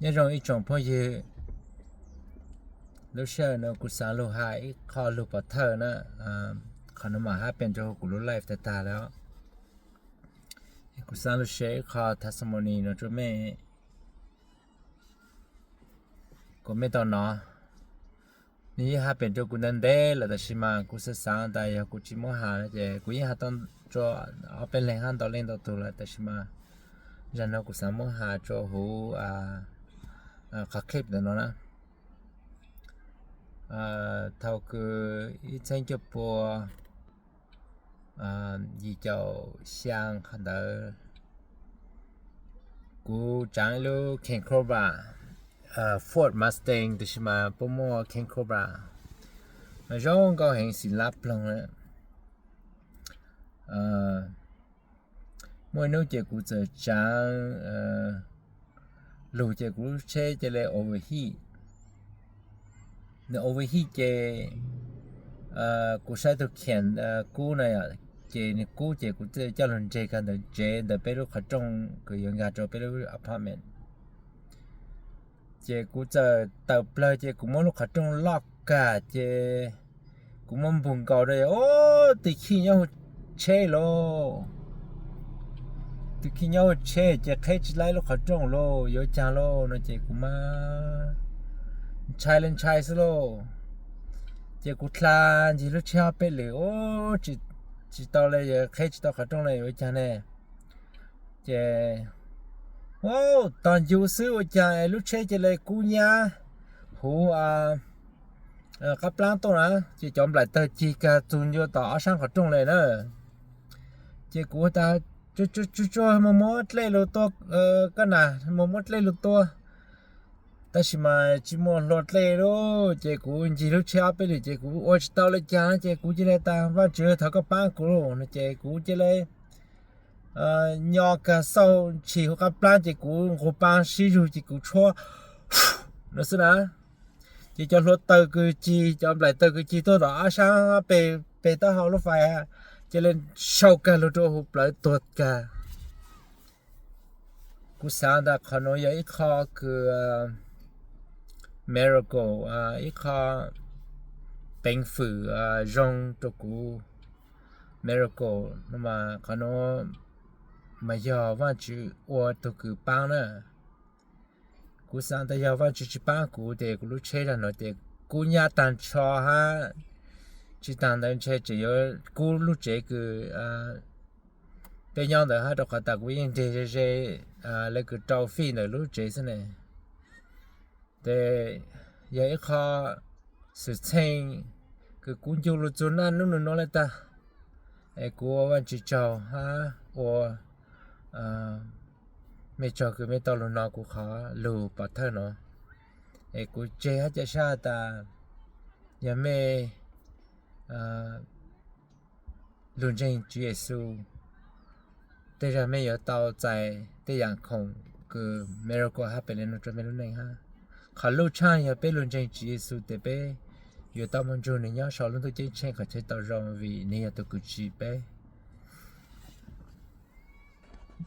Nyob zoo ib tsoom phooj ywg, lub sij hawm no kuv xaav lug has ib qho lug pov thawj na. Qhov no mas haj pes rua huv kuv lub live tag tag lawm. Kuv xaav lug share ib qho testimony no rua mej, kuas mej tau nov. Nws yeej haj pes rua kuv ntev ntev lawm, tab sis mas kuv xaav xaav tas yog kuv tsis muab has ces kuv yeej has tau rua ob peb leeg hab ntau leej ntau tug lawm, tab sis mas zag no kuv xaav muab has rua huv qhov clip ntawm no na. Thaum kws ib txheeb cuaj pua yim caum xyaa qhov ntawd, kuv tsaav ib lub King Cobra, Ford Mustang, tab sis mas puab muaj King Cobra, zoo nkauj heev, xim lab ploog na. Muaj ib hnub ces kuv txawm tsaav lug ces kuv lub tsheb ca le overheat. Nws overheat ces kuv saib tug khiam kub na, ces nws kub ces kuv coj lug nres kag ntawm tsev ntawm peb lub qhov rooj kws yuav nkag rua peb lub apartment. Ces kuv txawm tawm plawg ces kuv muab lub qhov rooj loj kag ces kuv muab npug nkaus rua, o, tug khij nyob huv tsheb lauj. Tug khij nyob huv tsheb ces qheb tsis laib lub qhov rooj lauj, yuav caag lauj no ces kuv mas ntshai le ntshai xwb lauj. Ces kuv dlha ncig lub tsheb ob peb lwm, o, tsis tau le, qheb tsis tau qhov rooj le yuav caag ne. Ces, o, tog ncu xwb ua caag es lub tsheb ca le kub nyab huv qab plaab tuaj na, ces cov nplaim tawg cig kag txug ncua tom ob sab qhov rooj le na. Ces kuv tas, tsuag tsuag mus muab dlej lug tua, koj na, mus muab dlej lug tua. Tab sis mas tsis muaj hlua dlej lauj, ces kuv ncig lub tsheb ob peb lwm ces kuv ua tsis tau le caag ces kuv cia le tas Vaajtswv thov koj paab kuv lauj no ces kuv cia le nyo kag xauj ntshis huv qab plaab ces kuv nqug paa sib zug ces kuv tshuab no xwb na. Ces cov hlua tawg kws cig, cov nplaim tawg kws cig tuaj tom ob sab peg taub hau lub fais, cia le sau kag lug rua huv plawv tuag kag. Kuv xaav tas qhov nuav yog ib qho kws miracle, ib qho peev fwm zoo rua kuv. Miracle no mas qhov nuav mas yog Vaajtswv ua tug kws paab na. Kuv xaav tas yog Vaajtswv tsis paab kuv ces kuv lub tsheb zag nuav ces kub nyab taag nrho hab, tsis taag ntawd ntshe tseem yuav kub lub tsev kws peb nyob ntawd hab, rua qhov tas kuv yeej nres ze ze le kws rau feet ntawm lub tsev xwb ne. Ces yog ib qho xwm txheej kws kuv ncu lug txug naj nub nub nuav le tag. Es kuv ua Vaajtswv tsaug hab ua mej tsaug kws mej tau lug nov kuv qhov lug pov thawj nuav. Es kuv tseg hab ca sab tas yog mej lug ntseeg Tswv Yexus, tej zag mej yuav tau txais tej yaam khoom kws miracle hab pem le nuav rua mej lub neej hab. Qhov luj tshaaj yog peb lug ntseeg Tswv Yexus tes peb yuav tau moog nrug nwg nyob sau lub ntuj ceeb tsheej qhov chaw tau zoo vim nwg yog tug kws tsim peb.